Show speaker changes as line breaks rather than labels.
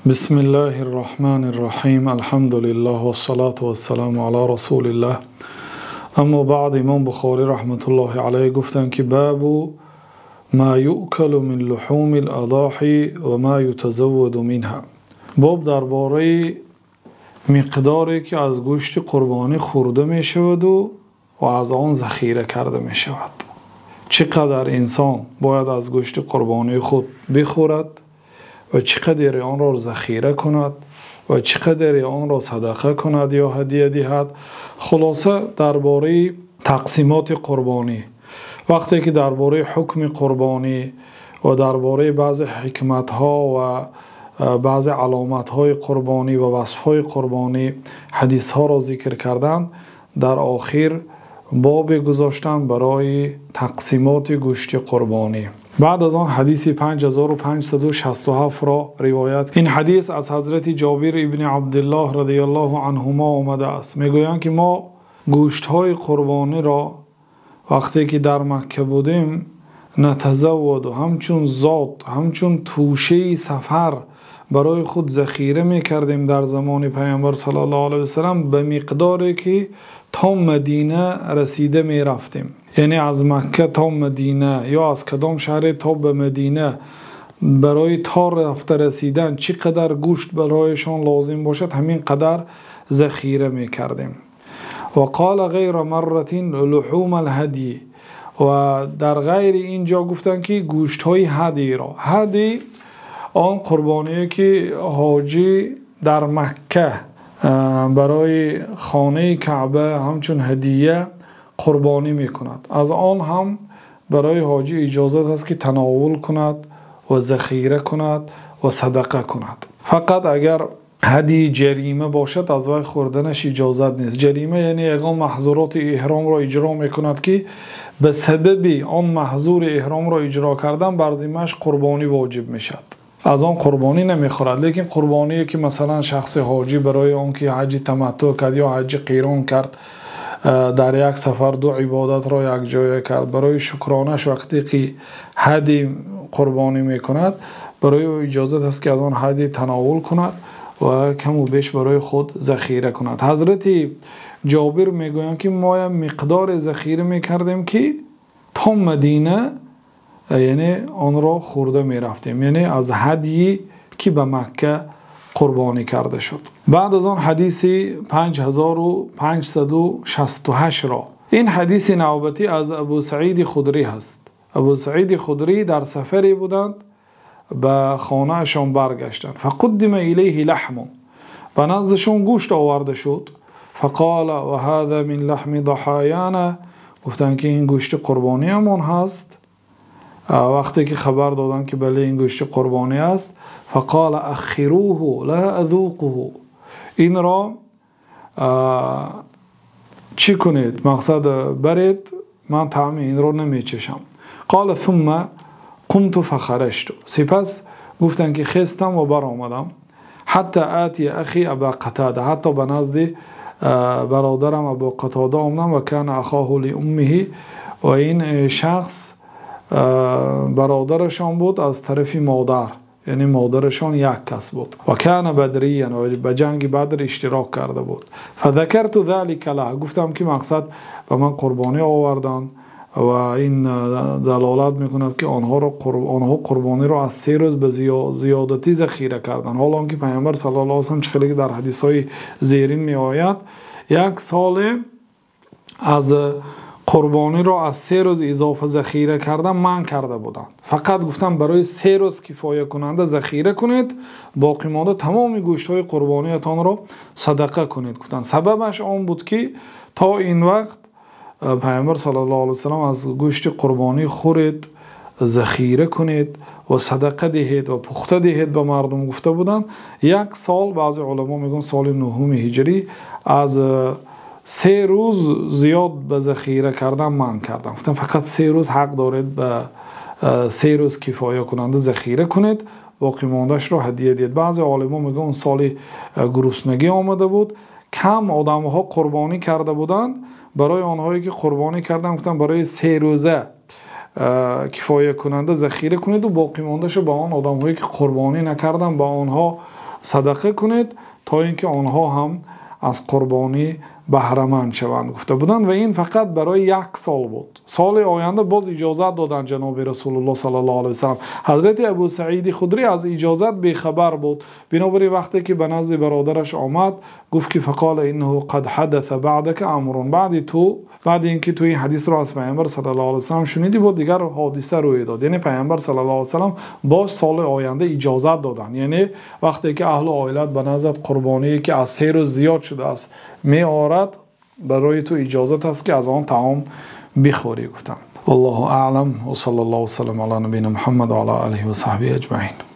Бисмиллаҳир Роҳманир Роҳим. Алҳамдулиллаҳ вассалату вассаламу ала расулиллаҳ. Аммо баъд, Имом Бухорӣ раҳматуллоҳи алайҳ гуфтанд, ки бобу ма юъкалу мин луҳумил азоҳӣ ва ма ютазавваду минҳа. Боб дар бораи миқдоре ки аз гӯшти қурбонӣ хӯрда мешавад ва аз он захира карда мешавад. Чӣ қадар инсон бояд аз гӯшти қурбонии худ бихӯрад ва чӣ қадар онро захира кунад ва чӣ қадар онро садақа кунад ё ҳадя диҳад. Хулоса дар бораи тақсимоти қурбонӣ. Вақте ки дар бораи ҳукми қурбонӣ ва дар бораи баъзе ҳикматҳо ва баъзе аломатҳои қурбонӣ ва васфҳои қурбонӣ ҳадисҳоро зикр карданд, дар охир бобе гузоштанд барои тақсимоти гӯшти қурбонӣ. Баъд аз он ҳадиси 5567-ро ривоят. Ин ҳадис аз ҳазрати Ҷобир ибни Абдуллоҳ разияллоҳу анҳумо омадааст. Мегӯянд, ки мо гӯштҳои қурбониро вақте ки дар Макка будем натазавваду, ҳамчун зод, ҳамчун тӯшаи сафар барои худ захира мекардем дар замони Паёмбар саллаллоҳу алайҳи васаллам ба миқдоре ки то Мадина расида мерафтем. Яъне аз Макка то Мадина ё аз кадом шаҳре то ба Мадина барои то рафта расидан чӣ қадар гӯшт барояшон лозим бошад, ҳамин қадар захира мекардем. Ва қола ғайра марратин луҳум ал-ҳадй. Ва дар ғайри ин ҷо гуфтанд, ки гӯштҳои ҳадиро. Ҳадӣ он қурбоние ки ҳоҷӣ дар Макка барои хонаи Каъба ҳамчун ҳадия қурбонӣ мекунад. Аз он ҳам барои ҳоҷӣ иҷозат аст, ки тановул кунад ва захира кунад ва садақа кунад. Фақат агар ҳадии ҷарима бошад, аз вай хӯрданаш иҷозат нест. Ҷарима яъне ягон маҳзуроти эҳромро иҷро мекунад, ки ба сабаби он маҳзури эҳромро иҷро кардан бар зиммааш қурбонӣ воҷиб мешавад. Аз он қурбонӣ намехӯрад. Лекин қурбоние ки масалан шахси ҳоҷӣ барои он ки ҳаҷи таматтуъ кард ё ҳаҷи қирон кард, дар як сафар ду ибодатро якҷоя кард, барои шукронаш вақте ки ҳадӣ қурбонӣ мекунад, барои ӯ иҷозат аст, ки аз он ҳадӣ тановул кунад ва каму беш барои худ захира кунад. Ҳазрати Ҷобир мегӯянд, ки мо як миқдоре захира мекардем, ки то Мадина яъне онро хӯрда мерафтем, яъне аз ҳадие ки ба Макка қурбонӣ карда шуд. Баъд аз он ҳадиси 5568-ро. Ин ҳадиси навбатӣ аз Абу Саиди Худрӣ ҳаст. Абу Саиди Худрӣ дар сафаре буданд, ба хонаашон баргаштанд. Фақуддима илайҳи лаҳмун, ба наздашон гӯшт оварда шуд. Фақола ва ҳаза мин лаҳми заҳояна, гуфтанд, ки ин гӯшти қурбониамон ҳаст. Вақте ки хабар доданд, ки бале, ин гӯшти қурбонӣ аст, фақола ахируҳу ла азуқуҳу, инро чӣ кунед? Мақсад баред, ман таъми инро намечашам. Қола сумма қумту фахарашту, сипас гуфтанд, ки хестам ва баромадам. Ҳатта атия ахи аба Қатада, ҳатто ба назди бародарам Абу Қатода омадам. Ва кана ахоҳу ли уммиҳи, ва ин шахс бародарашон буд аз тарафи модар, яъне модарашон як кас буд. Ва кана бадриян, ва ба ҷанги Бадр иштирок карда буд. Фазакарту залика лаҳ, гуфтам, ки мақсад ба ман қурбонӣ оварданд ва ин далолат мекунад, ки онҳо қурбониро аз 3 рӯз ба зиёдатӣ захира карданд. Ҳоло он ки Паёмбар саллаллоҳу алайҳи васаллам чӣ хеле дар ҳадисҳои зерин меояд, як соле аз қурбониро аз 3 рӯз изофа захира кардан манъ карда буданд. Фақат гуфтанд, барои 3 рӯз кифоя кунанда захира кунед, боқӣ монда тамоми гӯштҳои қурбониятонро садақа кунед гуфтанд. Сабабаш он буд, ки то ин вақт Паёмбар саллаллоҳу алайҳи васаллам аз гӯшти қурбонӣ хӯред, захира кунед ва садақа диҳед ва пухта диҳед ба мардум гуфта буданд. Як сол, баъзе уламо мегӯянд соли нуҳуми ҳиҷрӣ, аз 3 рӯз зиёд ба захира кардан манъ карданд. Гуфтанд, фақат 3 рӯз ҳақ доред, ба 3 рӯз кифоя кунанда захира кунед, боқӣ мондаашро ҳадия диҳед. Баъзе олимо мегӯянд, он соли гуруснагӣ омада буд, кам одамҳо қурбонӣ карда буданд. Барои онҳое ки қурбонӣ карданд гуфтанд, барои 3 рӯза кифоя кунанда захира кунед ва боқӣ мондаашро ба он одамҳое ки қурбонӣ накарданд ба онҳо садақа кунед, то инки онҳо ҳам аз қурбонӣ баҳраманд шаванд, гуфта буданд. Ва ин фақат барои як сол буд. Соли оянда боз иҷозат доданд ҷаноби Расулуллоҳ саллаллоҳу алайҳи васаллам. Ҳазрати Абу Саиди Худрӣ аз иҷозат бехабар буд. Бинобар ин вақте ки ба назди бародараш омад, гуфт ки фақола иннаҳу қад ҳадаса баъдака амрун, баъди ту, баъд инки ту ин ҳадисро аз Паёмбар саллаллоҳу алайҳи васаллам шунидӣ, бо дигар ҳодиса рӯй дод. Яъне Паёмбар саллаллоҳу алайҳи васаллам боз соли оянда иҷозат доданд. Яъне вақте ки аҳлу оилат ба назди қурбоние ки аз 3 рӯз зиёд шудааст меорад, барои ту иҷозат аст ки аз он таом бихӯрӣ, гуфтанд. Валлоҳу аълам ва саллаллоҳу васаллам ала набийина Муҳаммад ва ала олиҳи ва саҳбиҳи аҷмаин.